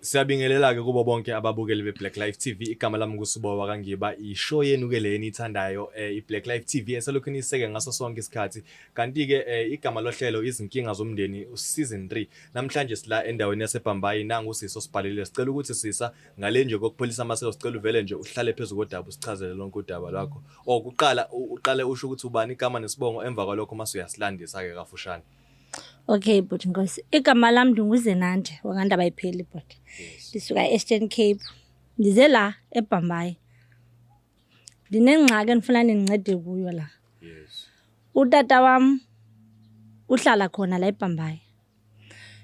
Siyabingelela-ke kubo bonke ababukeli be-Black Life TV. Igama lami nguSibowa kaNgiba. I-show yenu-ke le eniyithandayo i-Black Life TV eselokhu niyiseke ngaso sonke isikhathi. Kanti-ke igama lohlelo izinkinga zomndeni season 3. Namhlanje sila endaweni yaseBhambayi nangu usisi osibhalelile. Sicela ukuthi sisa ngale nje kokupholisa amaseko sicela uvele nje uhlale phezu kodaba usichazele lonke udaba lwakho. Or kuqala uqale usho ukuthi ubani igama nesibongo emva kwalokho mase uyasilandisa-ke kafushane. Okay bhuti Nkosi. Igama lam ndinguZenande wakaNdaba ipheli bhuti. Ndisuka e-Eastern Cape. Ndize la eBhambayi. Ndinengxaki endifuna nindincede kuyo la. Yes. Utata wam uhlala khona la eBhambayi.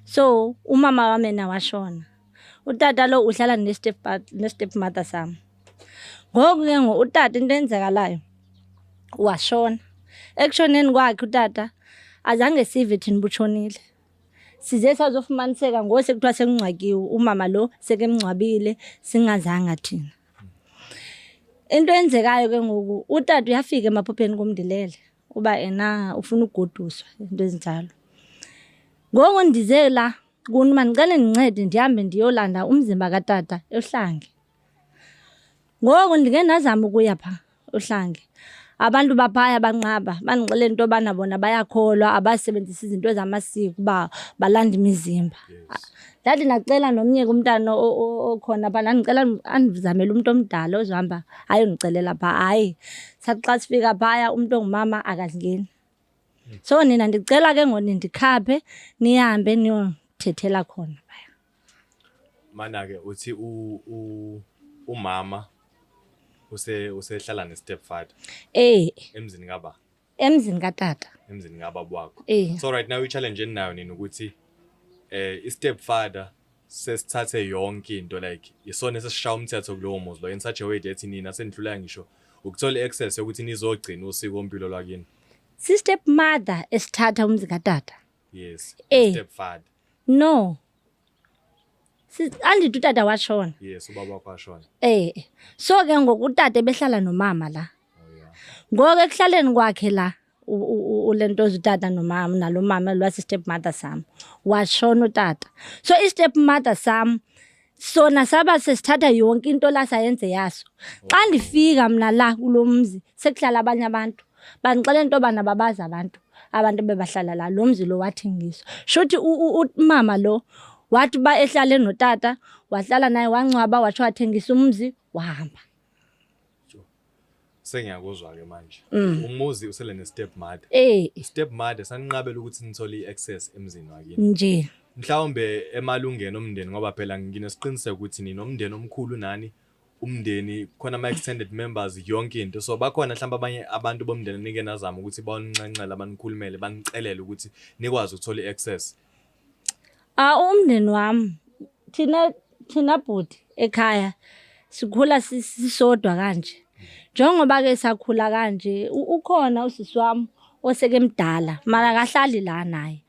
So umama wam yena washona. Utata lo uhlala ne-step mother sam. Ngoku ke ngoku utata into eyenzekalayo washona. Ekushoneni kwakhe utata azange sive thina uba utshonile. Size sazofumaniseka ngoku sekuthiwa sekungcwatyiwe umama lo sekemngcwabile singazanga thina. Into eyenzekayo ke ngoku utata uyafika emaphupheni kum ndilele uba ena ufuna ugoduswa, iinto ezinjalo. Ngoku ndize la kuni uba ndicela nindincede ndihambe ndiyolanda umzimba katata eHlange. Ngoku ndike ndazama ukuya phaa eHlange, abantu baphaya banqaba bandixelela into yobana bona bayakholwa abasebenzisi izinto zamasiko uba balande imizimba. Ndathi ndacela nomnye ke umntana okhona phaa, ndandicela andizamele umntu omdala ozohamba ayondicelela phaa. Hayi, sathi xa sifika phaya umntu ongumama akazingeni. So nina ndicela ke ngoku nindikhaphe nihambe niyondithethela khona phaya. Mana-ke uthi umama usehlala ne-stepfather Eh, emzini kaba emzini katata. Emzini kababa wakho. Eh. So right now i-challenge eninayo nina ukuthi i-stepfather sesithathe yonke into, like isona esesishaya umthetho kulowo muzi lo in such a way that nina senihluleka ngisho ukuthola i-access yokuthi nizogcina usiko mpilo lwakini. Si-step mother esithatha umzi katata. Yes. Eh. Stepfather. No. Andithi utata washona. Yes, ubaba wakho washona. Eh. So ke ngoku utata ebehlala nomama la. Oh yeah. Ngoku ekuhlaleni kwakhe la ulentoza utata nomama nalo mama lwasi step mother sam. Washona utata. So i-step mother sam sona saba sesithatha yonke into la sayenze yaso. Xa ndifika mna la kulo mzi sekuhlala abanye abantu. Bandixelela into yobana babazi abantu bebahlala la, lo mzi lo wathengiswa. Shuthi umama lo wathi uba ehlale notata, wahlala naye wangcwaba, watsho wathengisa umzi wahamba. Sengiyakuzwa ke manje. Umuzi usele ne-step mother. Eh. Step mother saninqabela ukuthi nithole i-access emzini wakini. Nje. Mhlawumbe emalungeni omndeni, ngoba phela nginesiqiniseko ukuthi ninomndeni omkhulu nani, umndeni khona ama extended members, yonke into. So bakhona mhlawumbe abanye abantu bomndeni nike nazama ukuthi baninxenxele, abanikhulumele, banicelele ukuthi nikwazi ukuthola i-access. Ah, umndeni wami thina bhuti ekhaya sikhula sisodwa kanje. Njengoba ke sakhula kanje, ukhona usisi wami oseke mdala mara akahlali la naye.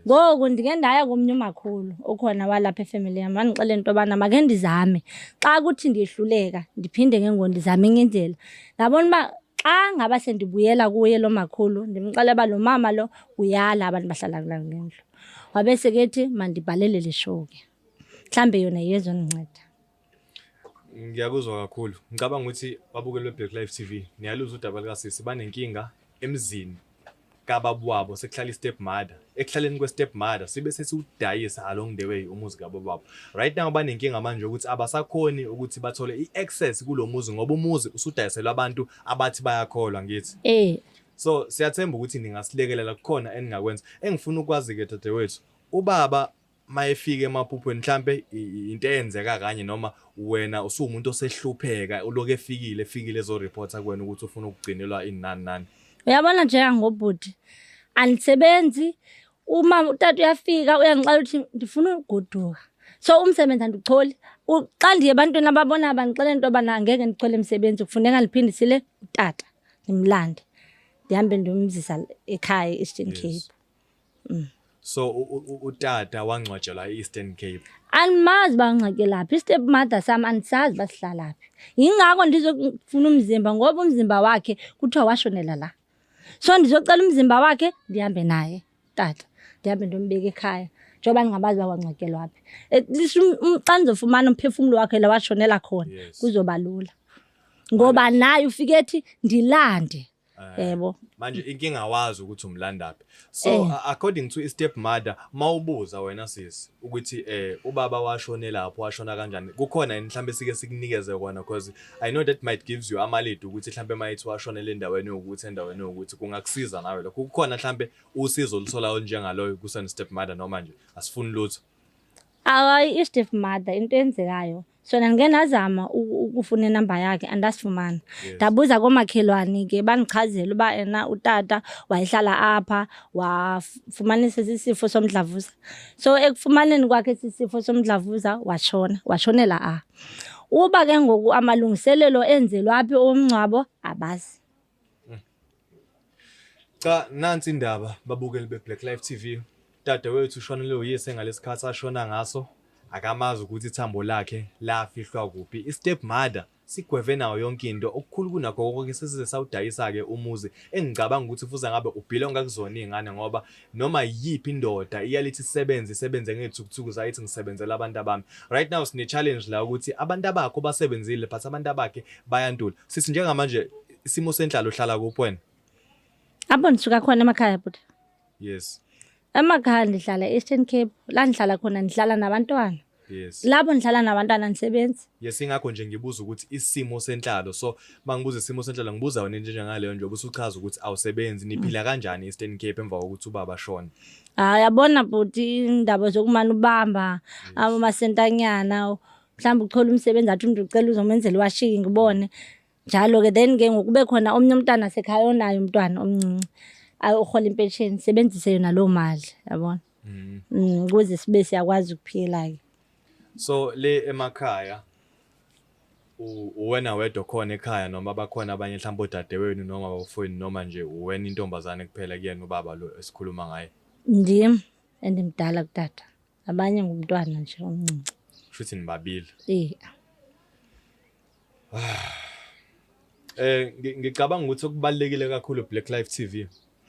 Ngoku ndike ndaya komnye umakhulu okhona walapha efemeli yam, wandixelela into yobana make ndizame, xa kuthi ndiyehluleka ndiphinde ke ngoku ndizame enye indlela. Ndabona uba xa ngaba sendibuyela kuye lo makhulu ndimxelele uba lo mama lo uyala abantu bahlala kula ndlu, wabe sekethi mandibhalele le show ke, mhlawumbe yona yiyo ezondinceda. Ngiyakuzwa kakhulu. Ngicabanga ukuthi babukeli be-Black Life TV niyaluzwa udaba likasisi, banenkinga emzini kababa wabo sekuhlala i-step mother. Ekuhlaleni kwe-step mother sibe sesiwudayisa along the way umuzi kababa wabo. Right now banenkinga manje ukuthi abasakhoni ukuthi bathole i-access kulo muzi ngoba umuzi usudayiselwa abantu abathi bayakholwa, ngithi. Eh. So siyathemba ukuthi ningasilekelela kukhona eningakwenza. Engifuna ukwazi-ke dadewethu, ubaba mayefika emaphuphweni mhlambe into eyenzeka kanye noma wena usuwumuntu osehlupheka uloku efikile ezoreporta kuwena ukuthi ufuna ukugcinelwa ini nani nani. Uyabona nje ngobhuti andisebenzi, uma utata uyafika uyandixelela ukuthi ndifuna ugoduka, so umsebenzi andiwucholi. Xa ndiye ebantwini ababona bandixelela into yobana angeke ndichole msebenzi, kufuneka ndiphindisile utata ndimlande ndihambe ndiyomzisa ekhaya e-Eastern Cape. So utata wangcwatshelwa e-Eastern Cape. Andimazi uba ungcwatyelwa phi, i-step mother sam andisazi uba sihlala phi. Yingako ndizokufuna umzimba ngoba umzimba wakhe kuthiwa washonela la. So ndizocela umzimba wakhe ndihambe naye tata, ndihambe ndiyombeka ekhaya. Njengoba ningabazi uba wangcwatyelwa phi. At least xa ndizofumana umphefumlo wakhe la washonela khona kuzoba lula. Ngoba naye ufike ethi ndilande. Yebo. Manje inkinga awazi ukuthi umlandaphi. So according to i-step mother, mawubuza wena sisi ukuthi ubaba washone lapho, washona kanjani, kukhona yini mhlambe sike sikunikeze kona, because I know that might gives you ama-lead ukuthi mhlambe mayithi washonele endaweni yokuthi, endaweni yokuthi, kungakusiza nawe lokho. Kukhona mhlambe usizo olutholayo njengaloyo kusena step mother, noma nje asifuni lutho? Hayi, i-step mother, into eyenzekayo sona, ngike nazama ukufuna inamba yakhe, andasifumana. Ndabuza koomakhelwane ke, bandichazela uba ena utata wayehlala apha, wafumanisa sisifo somdlavuza. So ekufumaneni kwakhe esi sifo somdlavuza washona, washonela a. Uba ke ngoku amalungiselelo enzelwa phi omngcwabo, abazi. Cha, nansi indaba, babukeli be-Black Life TV. Dadewethu ushonelwe uyise ngalesikhathi ashona ngaso. Akamazi ukuthi ithambo lakhe lafihlwa kuphi. I-step mother sigweve nayo yonke into. Okukhulu kunakho konke, sesize sawudayisa-ke umuzi engicabanga ukuthi fuze ngabe ubhilonga kuzona iy'ngane, ngoba noma yiyiphi indoda iyalithi isebenze, isebenze ngey'thukuthuku zayo, ithi ngisebenzela abantu abami. Right now sine-challenge la ukuthi abantu abakho basebenzile, but abantu abakhe bayantula. Sithi njengamanje isimo senhlalo, uhlala kuphi wena? Apho ndisuka khona emakhaya, bhuti? Yes. Emakhaya ndihlala e-Eastern Cape. La ndihlala khona ndihlala nabantwana. Lapho ndihlala nabantwana andisebenzi. Yes, ingakho nje ngibuza ukuthi isimo senhlalo. So mangibuza isimo senhlalo, ngibuza wena nje njengaleyo nje ubusuchaza ukuthi awusebenzi, niphila kanjani e-Eastern Cape emva kokuthi ubaba ashone? Hayi, yabona bhuti, indaba zokumane ubamba amasentanyana, mhlawumbe uthola umsebenzi, athi umuntu ucela uzomenzela iwashing, ngibone njalo-ke. Then ke ngoku kube khona omnye umntana sekhaya onayo umntwana omncinci urhola impesheni, sebenzise yona loo mali, yabona, ukuze sibe siyakwazi ukuphila-ke. So le emakhaya uwena wedwa khona ekhaya, noma bakhona abanye mhlawumbe odadewenu noma abafowenu, noma nje uwena intombazane kuphela kuyena ubaba lo esikhuluma ngaye? Ndim endimdala kutata, abanye ngumntwana nje omncinci. Kusho nibabili. Eh. Ngicabanga ukuthi okubalulekile kakhulu, Black Life TV,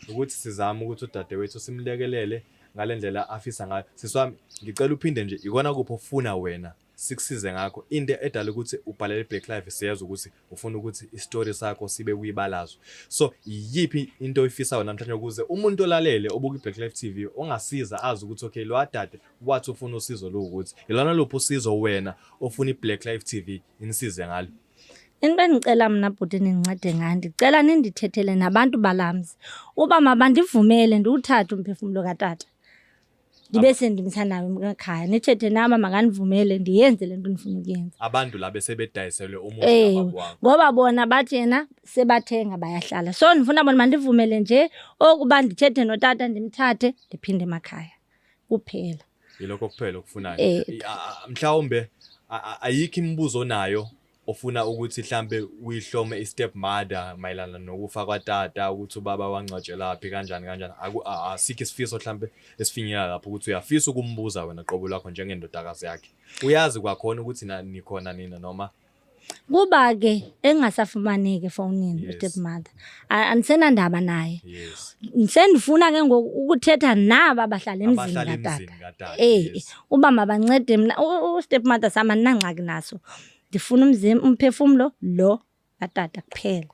ukuthi sizame ukuthi udadewethu simlekelele ngalendlela afisa ngayo. Sisi wami, ngicela uphinde nje, ikona kuphi ofuna wena sikusize ngakho? Into edala ukuthi ubhalele Black Life, siyezwa ukuthi ufuna ukuthi isitori sakho sibe kuyibalazwe. So iyiphi into oyifisayo namhlanje ukuze umuntu olalele obuka iBlack Life TV ongasiza azi ukuthi okay, lo dade wathi ufuna usizo lokuthi ilona luphi usizo wena ofuna iBlack Life TV inisize ngalo? Into endicela mna, bhuti, nindincede ngayo, ndicela nindithethele nabantu balaa mzi uba mabandivumele ndiwuthathe umphefumlo katata, ndibe sendimsa nayo ekhaya. Nithethe nam, makandivumele ndiyenze le nto ndifuna ukuyenza. Abantu la besebedayiselwe umuzi kababa wakho? Ngoba bona bathi yena sebathenga, bayahlala. So ndifuna bona mandivumele nje okuba ndithethe notata, ndimthathe, ndiphinde emakhaya kuphela. Yilokho kuphela okufunayo? Eh. Mhlawumbe ayikho imibuzo onayo ofuna ukuthi mhlambe uyihlome i-step mother mayelana nokufa kwatata, ukuthi ubaba wangcwatshelaphi, kanjani kanjani? Asikho isifiso mhlambe esifinyelela lapho ukuthi uyafisa ukumbuza wena qobo lwakho njengendodakazi yakhe, uyazi kwakhona ukuthi nikhona nina noma? Kuba ke engasafumaneki efowunini u-step mother, andisenandaba naye. Sendifuna ke ngoku ukuthetha naba bahlala emzini abahlala katata. Emzini katata. Uba mabancede mna, u-step mother sam andinangxaki naso. Ndifuna umphefumlo lo katata kuphela.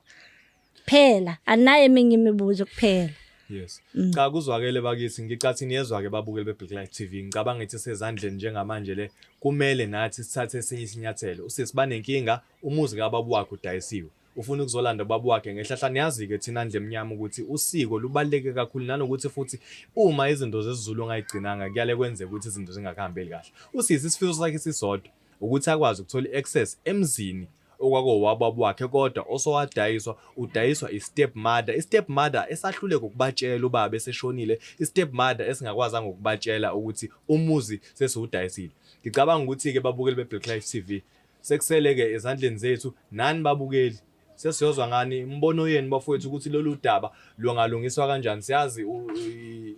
Kuphela, andinayo eminye imibuzo kuphela. Yes. Cha, kuzwakele bakithi, ngicathi niyezwa ke babukeli beBlack Life TV. Ngicabanga ngithi sezandleni njengamanje le, kumele nathi sithathe esinye isinyathelo. Usisi banenkinga, umuzi kababa wakhe udayisiwe. Ufuna ukuzolanda ubaba wakhe ngehlahla. Niyazi ke thina ndle emnyama ukuthi usiko lubaluleke kakhulu, nanokuthi futhi uma izinto zesiZulu ongayigcinanga kuyale kwenzeka ukuthi izinto zingakuhambeli kahle. Usisi isifiso sakhe sisodwa ukuthi akwazi ukuthola i-access emzini okwakowababa wakhe, kodwa osowadayiswa, udayiswa i-step mother, i-step mother esahluleka ukubatshela ubaba eseshonile, i-step mother esingakwazanga ukubatshela ukuthi umuzi sesiwudayisile. Ngicabanga ukuthi-ke babukeli be-Black Life TV, sekusele-ke ezandleni zethu nani babukeli. Sesiyozwa ngani imibono yenu bafowethu ukuthi lolu daba lungalungiswa kanjani. Siyazi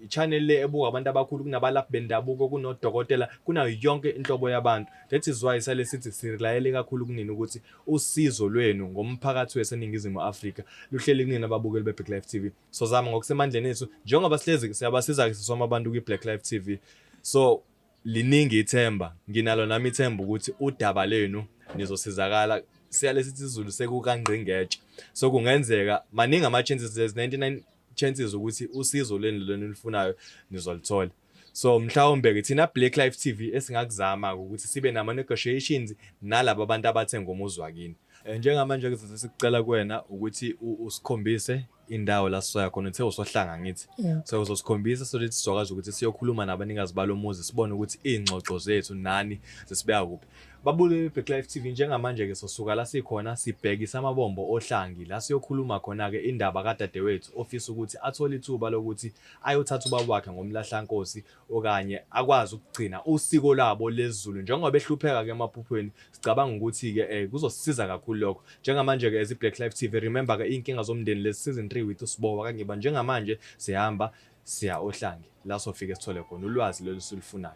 i-channel le ebuka abantu abakhulu, kunabalaphi bendabuko, kunodokotela, kunayo yonke inhlobo yabantu. That is why sale sithi silayele kakhulu kunini ukuthi usizo lwenu ngomphakathi weseNingizimu Afrika luhleli kunini, ababukeli be-Black Life TV. Sozama ngokusemandleni ethu njengoba sihlezi siyabasiza-ke sisoma abantu kwi-Black Life TV. So liningi ithemba, nginalo nami ithemba ukuthi udaba lenu nizosizakala. Siyale sithi isiZulu sekukangqingetshe. So kungenzeka maningi ama chances, there's 99 chances ukuthi usizo lwenu lolu enilufunayo nizoluthola. So mhlawumbe-ke thina Black Life TV esingakuzama-ke ukuthi sibe nama-negotiations nalaba bantu abathenga umuzi wakini. Njengamanje-ke sisi sikucela kuwena ukuthi usikhombise indawo la sizoya khona. Uthe usohlanga ngithi. Yeah. So uzosikhombisa so that sizokwazi ukuthi siyokhuluma nabanikazi balo muzi, sibone ukuthi iy'ngxoxo zethu nani zisibeka kuphi. Babukeli be-Black Life TV, njengamanje-ke sosuka la sikhona sibhekisa amabombo ohlangi la siyokhuluma khona-ke indaba kadadewethu ofisa ukuthi athole ithuba lokuthi ayothatha ubaba wakhe ngomlahlankosi okanye akwazi ukugcina usiko labo lesiZulu njengoba behlupheka-ke emaphuphweni. Sicabanga ukuthi-ke kuzosisiza kakhulu lokho. Njengamanje-ke as i-Black Life TV, remember-ke iy'nkinga zomndeni lezi season 3 with uSibo wakaNgiba. Njengamanje sihamba siya oHlange la sofike sithole khona ulwazi lolu silufunayo.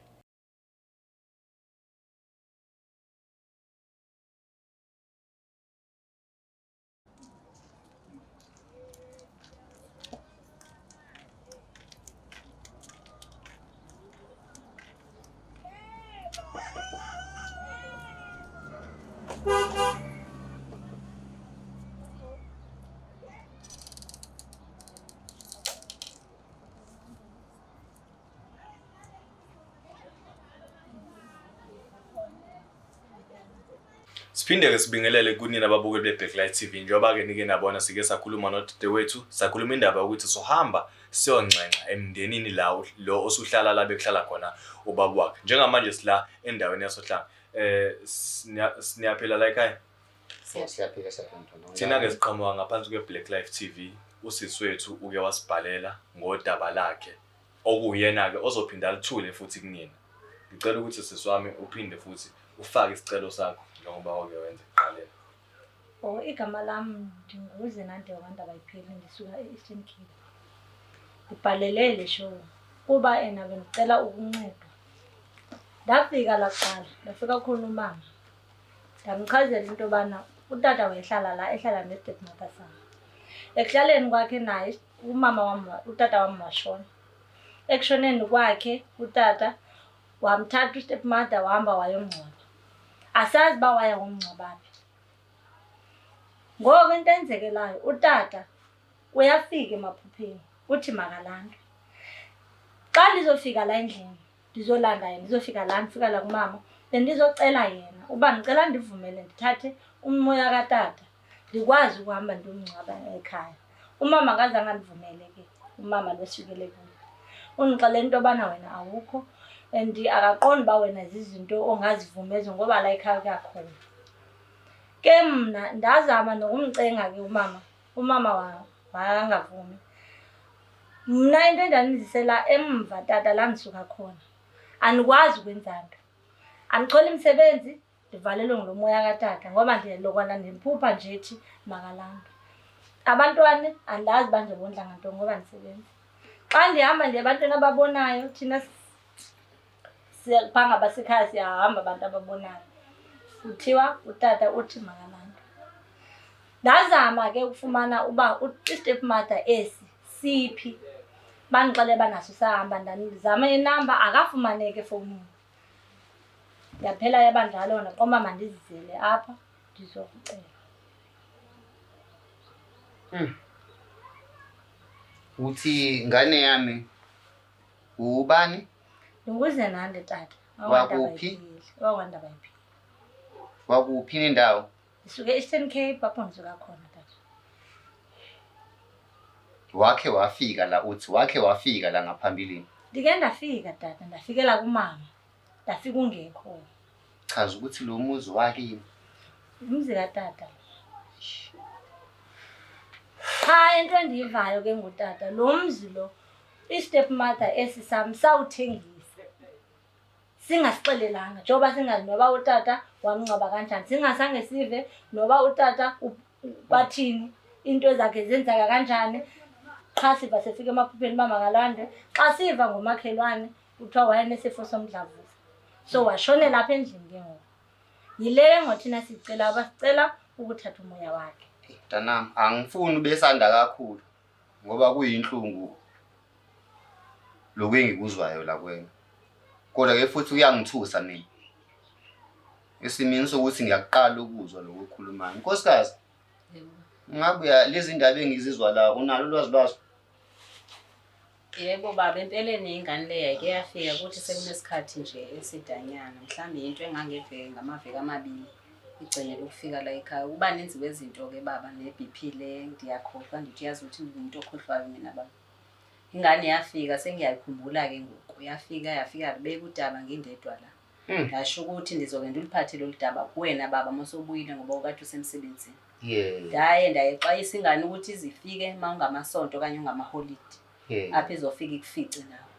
Siphinde-ke sibingelele kunina ababukeli be-Blacklight TV. Njengoba-ke nike nabona sike sakhuluma nodadewethu, sakhuluma indaba yokuthi sohamba siyonxenxa emndenini la lo osuhlala la bekuhlala khona ubaba wakhe. Njengamanje sila endaweni yasoHlanga. Siniyaphila la ekhaya? Siyaphila, siyaphila mntwana. Thina-ke siqhamuka ngaphansi kwe-Black Life TV. Usisi wethu uke wasibhalela ngodaba lakhe okuwuyena-ke ozophinda alithule futhi kunina. Ngicela ukuthi sisi wami uphinde futhi ufake isicelo sakho njengoba wake wenza ekuqaleni. Oh, igama lami ndinguZenande wakwaNdabayipheli, ndisuka e-Eastern Cape. Ndibhalele le show kuba ena bendicela ukuncedwa. Ndafika la kuqala, ndafika khona umama. Ndamchazela into yobana utata wayehlala la, ehlala ne-stepmother sam. Ekuhlaleni kwakhe naye umama wam, utata wam washona. Ekushoneni kwakhe utata wamthatha u-stepmother wahamba wayomngcwaba. Asazi uba waya womngcwaba phi. Ngoku into enzekelayo, utata uyafika emaphupheni uthi makalandwe. Xa ndizofika la endlini ndizolanda yena, ndizofika la, ndifika la kumama bendizocela yena uba ndicela ndivumele ndithathe umoya katata ndikwazi ukuhamba ndiyomngcwaba ekhaya. Umama akazange andivumele ke, umama lo sifikele kuye. Undixelele into yobana wena awukho and akaqondi uba wena zizinto ongazivuma ezo ngoba la ekhaya kuyakhona. Ke mna ndazama nokumcenga ke umama, umama wangavumi. Mna into endandizisela emva tata la ndisuka khona, andikwazi ukwenza nto. Andicholi msebenzi, ndivalelwe ngulo moya katata ngoba ndiyalokwana ndimphupha nje ethi makalandwe. Abantwana andazi uba ndizobondla ngantoni ngoba andisebenzi. Xa ndihamba ndiya ebantwini ababonayo, thina phaa ngabasekhaya siyahamba abantu ababonayo. Kuthiwa utata uthi makalandwe. Ndazama ke ukufumana uba i-stepmother esi siphi. Bandixelele uba naso sahamba, ndazama inamba akafumaneki efowunini. Yaphela yaba njalo, ndaqonda uba mandizizele apha ndizokucela. Uthi ngane yami ubani? Ndinguzenande tata. Wakuphi? WakwaNdabayiphili. Wakuphi nendawo? Ndisuka e-Eastern Cape apho ndisuka khona tata. Wakhe wafika la, uthi wakhe wafika la ngaphambilini? Ndike ndafika tata, ndafikela kumama. Ndafika ungekho. Chaza ukuthi lo muzi wakini. Umzi katata. Cha, into endiyivayo ke ngutata, lo mzi lo i-stepmother esi sam sawuthengisa. Singasixelelanga njengoba singazi noba utata wamngcwaba kanjani, singasange sive noba utata bathini, into zakhe zenzeka kanjani. Qha siva sefika emaphupheni uba makalandwe. Xa siva ngomakhelwane kuthiwa wayenesifo somdlavuza, so washonela apha endlini ke ngoku. Yile ngothina sicela abasicela ukuthatha umoya wakhe. Mntanam, angifuni ubesanda kakhulu ngoba kuyinhlungu lokhu engikuzwayo la kuwena. Kodwa-ke futhi kuyangithusa mina. Esimeni sokuthi ngiyakuqala ukuzwa lokhu okhulumayo. Nkosikazi, ngabe uya lezi ndaba engizizwa la unalo ulwazi lwazo? Yebo baba, empeleni ingane le yayike yafika kuthi sekunesikhathi nje esidanyana, mhlawumbe yinto engangeveke ngamaviki amabili igcinele ukufika la ekhaya. Ukuba ninzi kwezinto-ke baba ne-B_P le ndiyakhohlwa ndithi uyazi ukuthi ngingumuntu okhohlwayo mina baba. Ingane yafika sengiyayikhumbula-ke ngoku, yafika yafika yalubeka udaba ngindedwa la. Ngasho ukuthi ndizoke ndiluphathe lolu daba kuwena baba uma usubuyile ngoba ukade usemsebenzini. Ndaye ndayixwayisa ingane ukuthi izifike uma ungamasonto okanye ungamaholidi. Apho izofika ikufice nawe.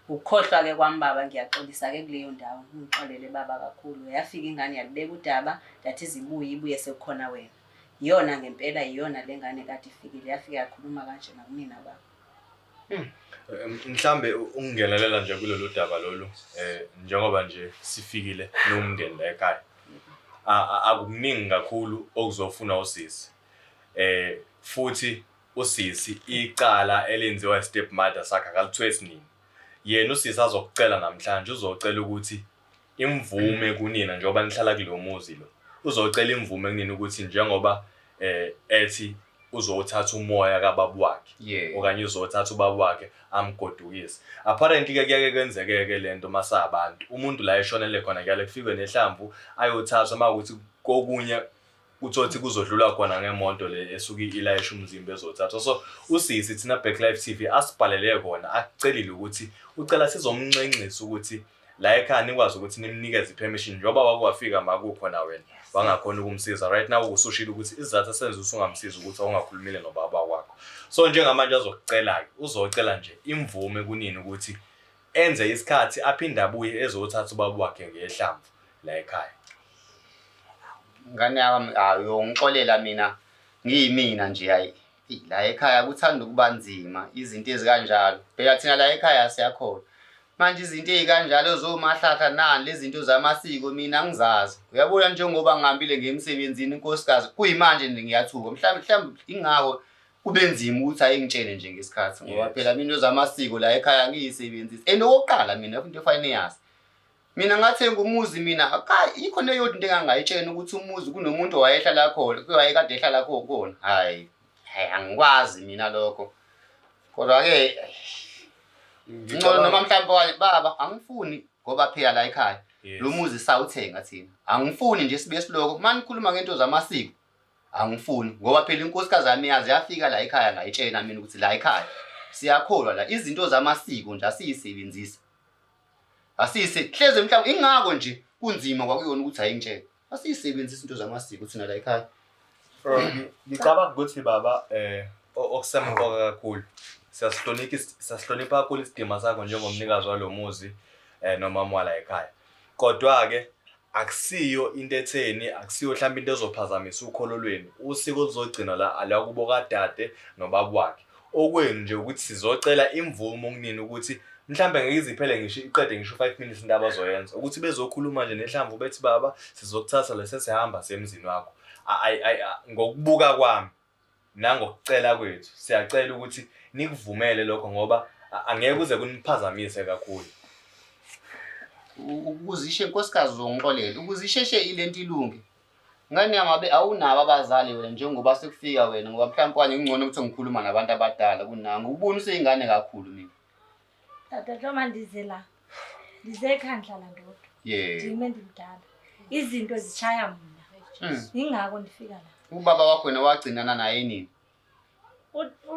Ukukhohlwa-ke kwami baba ngiyaxolisa-ke kuleyo ndawo. Ungixolele baba kakhulu. Yafika ingane yalubeka udaba ndathi izibuye ibuye sekukhona wena. Iyona ngempela iyona le ngane kade ifikile yafika yakhuluma kanjena kumina baba. Mhlambe ukungenelela nje kulolu daba lolu njengoba nje sifikile nomndeni la ekhaya. Akukuningi kakhulu okuzofuna usisi. Futhi usisi icala elenziwa step mother sakhe akalithwesi nini. Yena usisi azokucela namhlanje uzocela ukuthi imvume kunina njengoba nihlala kulo muzi lo. Uzocela imvume kunina ukuthi njengoba ethi uzothatha umoya kababa wakhe okanye uzothatha ubaba wakhe amgodukise. Apparently ke kuyake kwenzeke ke lento masabantu. Umuntu la eshonele khona kuyale kufikwe nehlamvu ayothathwa makuthi kokunye uthothi kuzodlula khona ngemoto le esuke ilayisha umzimba ezothathwa. So usisi thina Black Life TV asibhalele kona akucelile ukuthi ucela sizomnxenxisa ukuthi la ekhaya nikwazi ukuthi nimnikeze i-permission njengoba wake wafika makukhona wena wangakhona ukumsiza. Right now usushilo ukuthi isizathu esenza ukuthi ungamsizi ukuthi awungakhulumile nobaba wakho. So njengamanje azokucela-ke uzocela nje imvume kunini ukuthi enze isikhathi aphinde abuye ezothatha ubaba wakhe ngehlamvu la ekhaya. Ngane yami ayongixolela mina ngiyimina nje hayi. La ekhaya kuthanda ukuba nzima izinto ezikanjalo. Phela thina la ekhaya siyakholwa. Manje izinto ey'kanjalo zomahlahla nani lezi zinto zamasiko mina angizazi. Uyabona njengoba ngihambile ngiye emsebenzini inkosikazi kuyimanje nje ngiyathuka. Mhlawumbe mhlawumbe ingakho kube nzima ukuthi ayengitshele nje ngesikhathi ngoba phela mina into zamasiko la ekhaya ngiyisebenzisi. And okokuqala mina into efanele yazi. Mina ngathenga umuzi mina ka ikho neyodwa into engangayitshena ukuthi umuzi kunomuntu owayehlala khona wayekade ehlala khona. Hayi, hayi angikwazi mina lokho. Kodwa ke ngcono noma mhlawumbe okanye baba angifuni ngoba phela la ekhaya lo muzi sawuthenga thina. Angifuni nje sibe siloko uma nikhuluma ngento zamasiko angifuni ngoba phela inkosikazi yami yaze yafika la ekhaya ngayitshena mina ukuthi la ekhaya siyakholwa la izinto zamasiko nje asiyisebenzisi. Asiyise hleze mhlawumbe ingakho nje kunzima kwakuyona ukuthi ayingitshele. Asiyisebenzisi izinto zamasiko thina la ekhaya. Ngicabanga ukuthi baba okusemqoka kakhulu siyasihlonipha siyasihlonipha kakhulu isidima sakho njengomnikazi walo muzi nomama wala ekhaya. Kodwa-ke akusiyo into etheni, akusiyo mhlawumbe into ezophazamisa ukholo lwenu. Usiko oluzogcinwa la alwakubo kadade nobaba wakhe. Okwenu nje ukuthi sizocela imvumo kunini ukuthi mhlawumbe ngeke ize iphele ngisho iqede ngisho u-5 minutes into abazoyenza ukuthi bezokhuluma nje nehlamvu bethi baba sizokuthatha la sesihamba semzini wakho. Ngokubuka kwami nangokucela kwethu siyacela ukuthi nikuvumele lokho ngoba angeke kuze kuniphazamise kakhulu. Ukuze ishe nkosikazi uzongixolela ukuze isheshe ilento ilunge. Ngane yami abe awunabo abazali wena njengoba sekufika wena ngoba mhlawumbe okanye kungcono ukuthi ngikhuluma nabantu abadala kunami. Ubona useyingane kakhulu mina. Tata njengoba ndize la ndize ekhaya ndihlala ndodwa. Ndime ndimdala. Izinto zishaya mna. Yingakho ndifika la. Ubaba wakho wena wagcinana naye nini?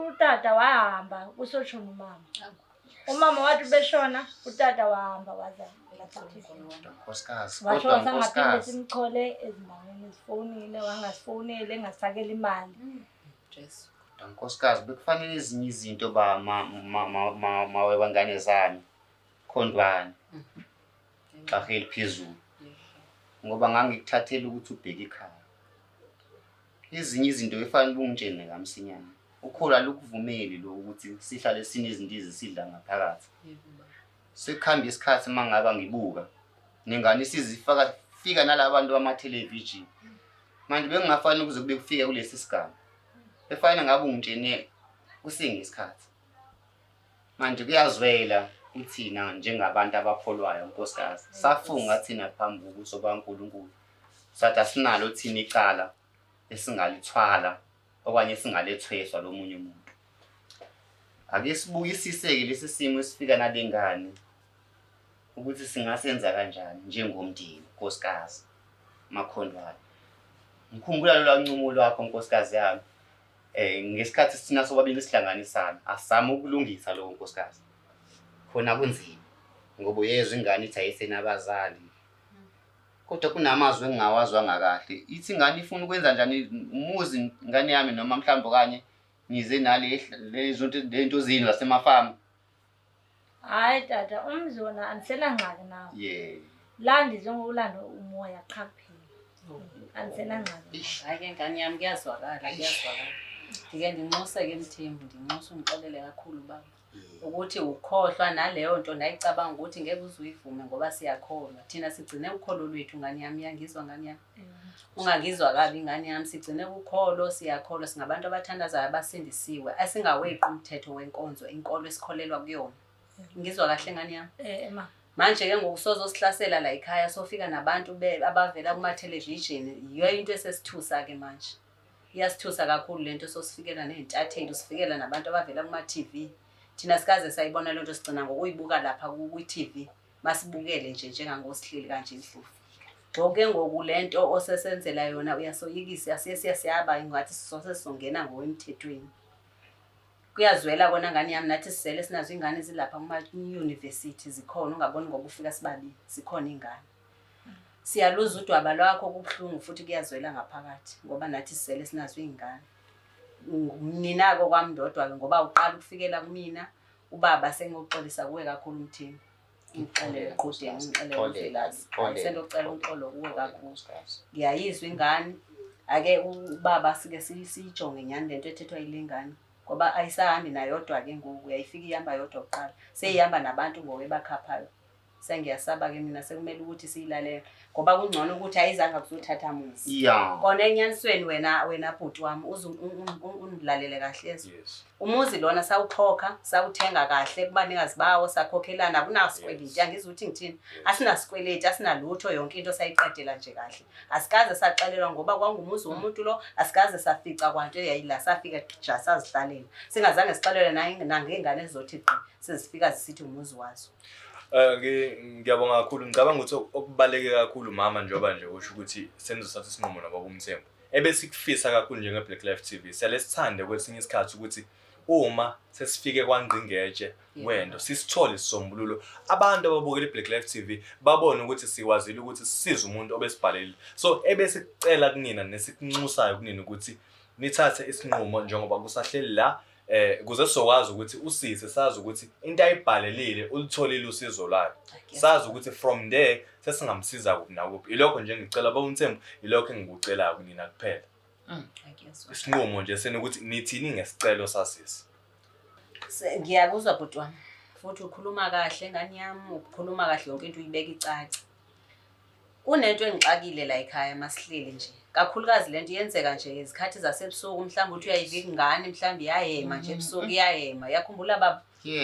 Utata wahamba kusoshona umama. Umama wathi beshona utata wahamba waza Nkosikazi, washo kodwa sangaphinde nkosikazi. simchole ezindaweni ezifonile wangasifowuneli engasifakela imali. Jesu. Kodwa nkosikazi bekufanele ezinye izinto ba ma ma ma ma mawe bangane zami. Khondwane. Xahe eliphezulu. Ngoba ngangikuthathela ukuthi ubheke ikhaya. Ezinye izinto efanele ungitshene kamsinyane. Ukholo alukuvumeli lokhu ukuthi sihlale sinezinto ezisidla ngaphakathi. Sekuhamba isikhathi uma ngaba ngibuka nengane isizifaka fika nalabantu bama-television. Manje bekungafanele ukuze kube kufike kulesi sigaba. Befanele ngabe ungitshene kusengesikhathi. Manje kuyazwela. Kuthina njengabantu abakholwayo nkosikazi, safunga thina phambi kobuso bukaNkulunkulu sathi asinalo thina icala esingalithwala okanye esingalethweswa lomunye umuntu. Ake sibukisise-ke lesi simo esifika nale ngane ukuthi singasenza kanjani njengomndeni nkosikazi Makhondwane. Ngikhumbula lolwa ncumo lwakho nkosikazi yami. Ngesikhathi sithina sobabili sihlanganisana, asizame ukulungisa lokho nkosikazi. Khona kunzima ngoba uyezwa ingane ithi ayisenabazali. Kodwa kunamazwi engingawazwanga kahle. Ithi ingane ifuna ukwenza njani umuzi ingane yami noma mhlawumbe okanye ngize nale lezo nto zini zasemafamu. Hayi tata, umzi wona andisenangxaki nawo. Yeah. La ndize ngokulanda umoya qha kuphela. Andisenangxaki. Hayi ke ngane yami kuyazwakala, kuyazwakala. Ndike ndinxuse ke Mthembu, ndinxuse ungixolele kakhulu baba. Ukuthi ukhohlwa naleyo nto ndayicabanga ukuthi ngeke uze uyivume ngoba siyakholwa. Thina sigcine ukholo lwethu ngane yami, uyangizwa ngane yami? Ungangizwa kabi ingane yami, sigcine ukholo, siyakholwa, singabantu abathandazayo abasindisiwe, asingaweqi umthetho wenkonzo, inkolo esikholelwa kuyona. Ngizwa kahle ngane yami? Ma. Manje ke ngoku sozosihlasela la ekhaya, sofika nabantu abavela kuma-television, yiyo into esesithusa-ke manje. Iyasithusa kakhulu lento, sosifikela ney'ntatheli, sifikela nabantu abavela kuma-TV. Thina sikaze sayibona lento, sigcina ngokuyibuka lapha kwi-TV. Masibukele nje njengangosihleli kanje endlini. Ngoku ke ngoku lento osesenzela yona uyasoyikisa, siye siya siyaba ngathi sisose sizongena ngokwemthethweni. Kuyazwela kona ngane yami, nathi sizele sinazo iy'ngane zilapha kuma-university zikhona, ungaboni ngoba ufika sibabili, zikhona iy'ngane. Siyaluza udwaba lwakho, kubuhlungu futhi kuyazwela ngaphakathi ngoba nathi sizele sinazo iy'ngane. Mina-ke okwami ndodwa-ke ngoba uqala ukufikela kumina, ubaba sengiyoxolisa kuwe kakhulu Mthembu. Ngixolele eqhudeni, ngixolele uMvelase. Sengiyocela uxolo kuwe kakhulu. Ngiyayizwa ingane, ake ubaba sike siyijonge nyani lento ethethwa yile ngane ngoba ayisahambi nayodwa-ke ngoku, yayifika ihamba yodwa kuqala, seyihamba nabantu ngoku ebakhaphayo. Sengiyasaba-ke mina, sekumele ukuthi siyilalele ngoba kungcono ukuthi ayizange kuzothatha muzi. Kona enyanisweni wena wena bhuti wami uze ungilalele kahle ezwe. Umuzi lona sawukhokha, sawuthenga kahle kubanikazi bawo, sakhokhelana, akunasikweleti, angizwa ukuthi ngithini. Asinasikweleti, asinalutho, yonke into sayiqedela nje kahle. Asikaze saxelelwa ngoba kwangumuzi womuntu lo, asikaze safica kwanto eyayila, safika ja sazihlalela. Singazange sixelelwe nangey'ngane ezizothi gqi, sezifika zisithi umuzi wazo. Ngiyabonga kakhulu. Ngicabanga ukuthi okubaluleke kakhulu mama, njengoba nje usho ukuthi senizothatha isinqumo nobaba uMthembu. Ebesikufisa kakhulu njenge-Black Life TV, siyale sithande kwesinye isikhathi ukuthi uma sesifike kwangqingetshe wento sisithole isisombululo, abantu ababukela i-Black Life TV babone ukuthi sikwazile ukuthi sisize umuntu obesibhalelile. So ebesikucela kunina nesikunxusayo kunina ukuthi nithathe isinqumo njengoba kusahleli la, kuze sizokwazi ukuthi usise, sazi ukuthi into ayibhalelile ulitholile usizo lwayo, sazi ukuthi from there sesingamsiza kuphi nakuphi. Ilokho nje ngicela baba uMthembu, ilokho engikucelayo kunina kuphela. Isinqumo nje senokuthi nithini ngesicelo sasisi. Ngiyakuzwa bhuti wami, futhi ukhuluma kahle ngane yami, ukhuluma kahle, yonke into uyibeka icace. Kunento engixakile la ekhaya masihleli nje, kakhulukazi lento iyenzeka nje ngezikhathi zasebusuku, mhlawumbe uthi uyayivika ingane, mhlawumbe iyahema nje ebusuku, iyahema. Uyakhumbula baba?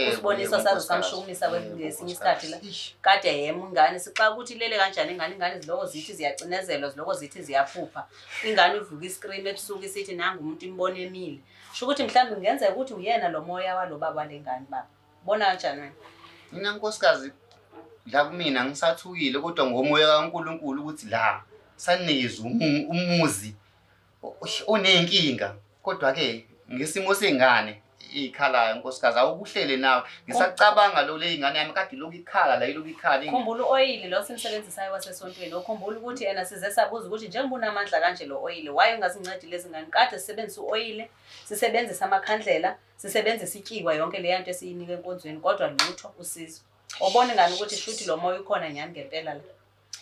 Usibonisa saze samshukumisa ngesinye isikhathi la. Kade yema ingane, sixaka ukuthi ilele kanjani ingane, ingane ziloko zithi ziyacinezelwa, ziloko zithi ziyaphupha. Ingane ivuka iscream ebusuku isithi nangu umuntu imbone emile. Sho ukuthi mhlawumbe kungenzeka ukuthi uyena lo moya walo baba lengane baba. Bona kanjani wena? Mina nkosikazi la kumina ngisathukile kodwa ngomoya kaNkulunkulu ukuthi la sanikezwe umuzi onenkinga, kodwa ke ngesimo sengane ikhalayo nkosikazi awukuhlele nawe. Ngisacabanga lo le ingane yami kade lokhu ikhala la, ilokhu ikhala. Khumbula uoyili lo simsebenzisayo wasesontweni, ukhumbula ukuthi yena size sabuza ukuthi njengoba unamandla kanje lo oyili, why ungasincedi lezi ngane? Kade sisebenzisa uoyili, sisebenzisa amakhandlela, sisebenzisa ityiwa, yonke leya nto esiyinika enkonzweni, kodwa lutho usizo. Obona ingane ukuthi shuthi lo moya ukhona nyhani ngempela la.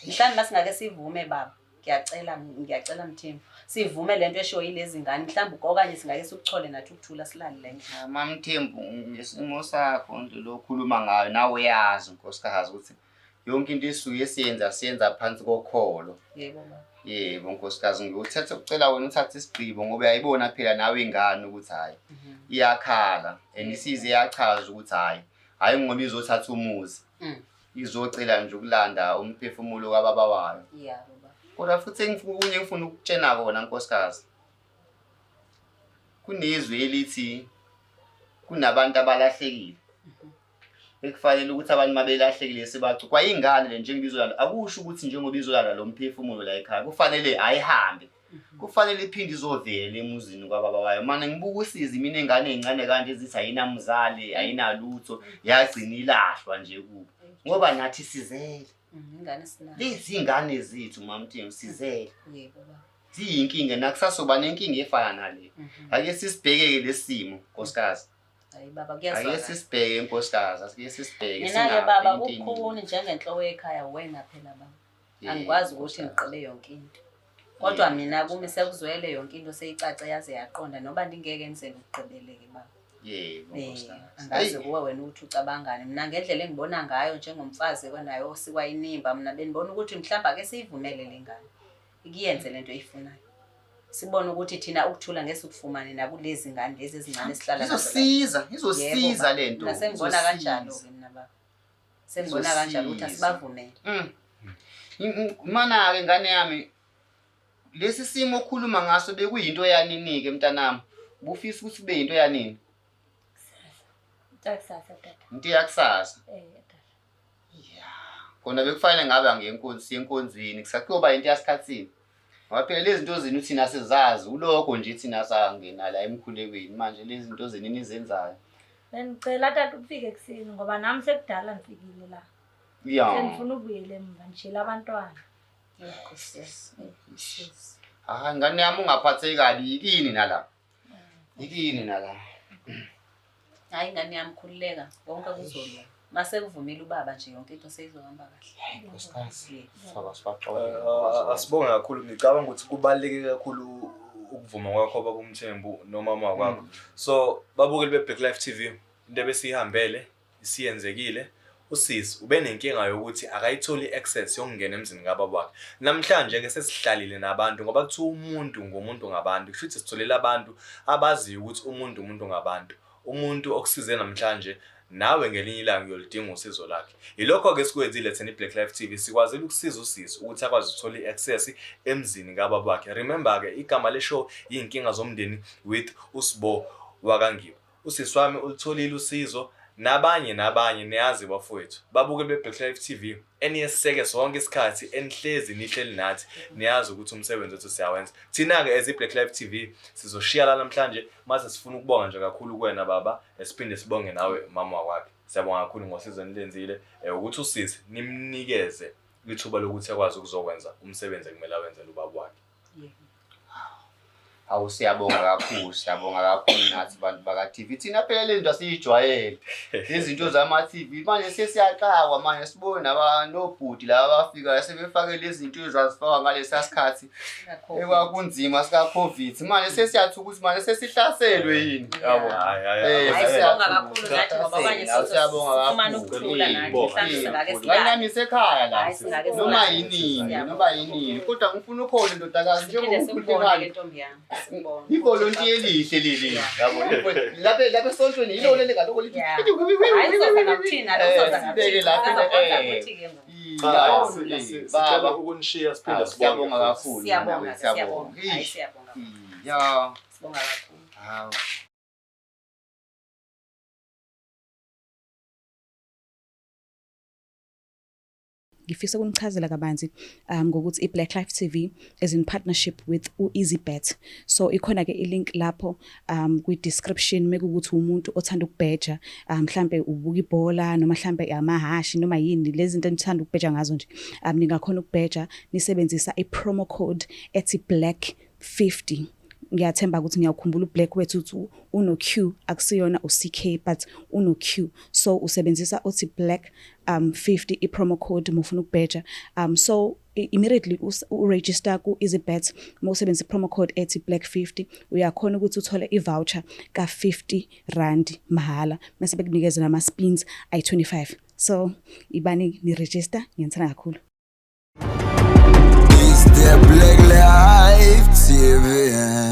Mhlawumbe masingake sivume baba, ngiyacela, ngiyacela Mthembu, sivume lento eshiwo yilezi ngane, mhlawumbe okanye singake sikuchole nathi ukuthula silale la endlini. MaMthembu, ngesimo sakho nje lo okhuluma ngayo nawe uyazi nkosikazi ukuthi yonke into esuke siyenza siyenza phansi kokholo. Yebo baba. Yebo nkosikazi, ngiyothatha ukucela wena uthathe isigqibo ngoba uyayibona phela nawe ingane ukuthi hhayi iyakhala and isize iyachaza ukuthi hhayi Hhayi ngoba izothatha umuzi. Izocela nje ukulanda umphefumulo kababa wayo. Yabo baba. Kodwa futhi okunye engifuna ukukutshena kona nkosikazi. Kunezwi elithi kunabantu abalahlekile. Ekufanele ukuthi abantu mabelahlekile sibacu kwayingane le njengoba izolala akusho ukuthi njengoba izolala lo mphefumulo la ekhaya kufanele ayihambe kufanele iphinde izovela emuzini kwababa wayo mane ngibuka usizi mina ingane ezincane kanje ezithi ayinamzali ayinalutho yagcina ilahlwa nje kubo ngoba nathi sizele Ingane sinayo. Lezi ingane zethu mamthengu sizele Yebo baba. Ziyinkinga nakusasa uba nenkinga efana nale. Ake sisibheke-ke lesi simo nkosikazi. Hayi baba Ake kuyazwakala. sisibheke nkosikazi, ake sisibheke Mina-ke baba singabheki into eningi. kukhuni njengenhloko yekhaya wena phela baba. Yebo, Angikwazi ukuthi nkosikazi. ngigqibe yonke into. Kodwa Yebo, mina kumi nkosikazi. sekuzwele yonke into seyicace yaze yaqonda noba ndingeke ngize ngikugqibeleke baba. Yebo, Eh, nkosikazi. angazi Eyi, kuwe wena ukuthi ucabangani. Mina ngendlela engibona ngayo njengomfazi kwanayo osikwa inimba mina benibona ukuthi mhlawumbe ake siyivumele le ngane. Ikiyenze lento eyifunayo. Sibone ukuthi thina ukuthula ngeke sikufumane nakulezi ngane lezi ezincane esihlala nazo la. Izosiza, Yebo izosiza baba. lento. Mina sengibona kanjalo Izosiza. ke mina baba. Sengibona kanjalo ukuthi Izosiza. asibavumele. Mana-ke ngane yami lesi simo okhuluma ngaso bekuyinto yanini-ke mntanami? Ubufisa ukuthi kube yinto yanini? Kusasa. Kusasa tata. Into yakusasa. Eh tata. Ya. Kona bekufanele ngabe angenkonzi enkonzweni kusakuyoba into yasikhathini. Ngoba phela lezi zinto zenu thina sizazi ulokho nje thina sangena la emkhulekweni manje lezi zinto zenu nizenzayo. Bengicela tata ukufika ekuseni ngoba nami sekudala ngifikile la. Ya. Sengifuna ukubuyela emva ngishiyele abantwana. Hayi ngane yami ungaphatheki kabi yikini nala. Yikini nala. Hayi ingane yami khululeka konke kuzolunga. Mase kuvumile ubaba nje yonke into seyizohamba kahle. Hayi nkosikazi. Yebo. Saba sibaxolele. Asibonge kakhulu ngicabanga ukuthi kubaluleke kakhulu ukuvuma kwakho baba uMthembu nomama wakho. So babukeli be-Black Life TV into ebesiyihambele isiyenzekile usisi ubenenkinga yokuthi akayitholi i-access yokungena emzini kababa wakhe. Namhlanje-ke sesihlalile nabantu ngoba kuthiwa umuntu ngumuntu ngabantu, kusho ukuthi sitholile abantu abaziyo ukuthi umuntu umuntu ngabantu. Umuntu okusize namhlanje nawe ngelinye ilanga uyoludinga usizo lakhe. Yilokho-ke esikwenzile thina i-Black Life TV, sikwazile ukusiza usisi ukuthi akwazi ukuthola i-access emzini kababa wakhe. Remember-ke igama le-show Iy'nkinga Zomndeni with uSbo wakaNgiba. Usisi wami ulutholile usizo nabanye nabanye niyazi bafowethu babuke be-Black Life TV eniyeseke sonke isikhathi enihlezi nihleli nathi niyazi ukuthi umsebenzi wethu siyawenza. Thina-ke as i-Black Life TV sizoshiya la namhlanje mase sifuna ukubonga nje kakhulu kuwena baba siphinde sibonge nawe mama wakwakhe. Siyabonga kakhulu ngosizo enilenzile ukuthi usisi nimnikeze ithuba lokuthi akwazi ukuzokwenza umsebenzi ekumele awenzele ubaba wakhe. Hawu siyabonga kakhulu, siyabonga kakhulu nathi bantu baka-TV. Thina phela le nto asiyijwayele. Izinto zama-TV manje sesiyaxakwa manje sibone nobhuti laba abafikayo sebefake lezi zinto ezazifakwa ngalesiya sikhathi ekwakunzima sika-COVID. Manje sesiyathuka ukuthi manje sesihlaselwe yini yabo. Hayi, hayi, Eh, hayi. Siyabonga kakhulu nathi ngoba abanye Siyabonga sifumana kakhulu. ukuthula nathi mhlawumbe singake Ngane silale. yami isekhaya la. Hayi, singake Noma silale. yinini, Siyabonga. noma yinini. Kodwa ngifuna ukhona ndodakazi Siphinde njengoba sikubone ukhulekani. ke ntombi yami. Sikubone. Ivolontiya elihle leli. Yabo. Lapha lapha esontweni yilo leli ngaloko lithi. Yeah. Hayi uzoza ngakuthina, uzoza Eh, sibeke ngakuthina. lapha, Uzoza eh. kuthi ke ngoku. Cha, Ya, sicela baba. ukunishiya siphinde Hawu, sibonge. Siyabonga kakhulu. Siyabonga, nawe, siyabonga. Hayi Eish. siyabonga. Ya. Sibonga kakhulu. Hawu. Ngifisa ukunichazela kabanzi ngokuthi i-Black Life TV is in partnership with u-EasyBet. So ikhona-ke i-link lapho kwi-description mekuwukuthi umuntu othanda ukubheja mhlampe ubuka ibhola noma mhlampe amahhashi noma yini lezi zinto enithanda ukubheja ngazo nje. Ningakhona ukubheja nisebenzisa i-promo code ethi black 50. Ngiyathemba ukuthi ngiyawukhumbula uBlack wethu ukuthi uno-Q akusiyona u-CK but uno-Q. So usebenzisa othi black 50 i-promo code uma ufuna ukubheja. So immediately u-register ku-EasyBet uma usebenzisa i-promo code ethi black 50 uyakhona ukuthi uthole i-voucher ka-50 rand mahhala mase bekunikeza nama-spins ayi-25. So ibani ni-register, ngiyanithanda kakhulu. It's the Black Life TV.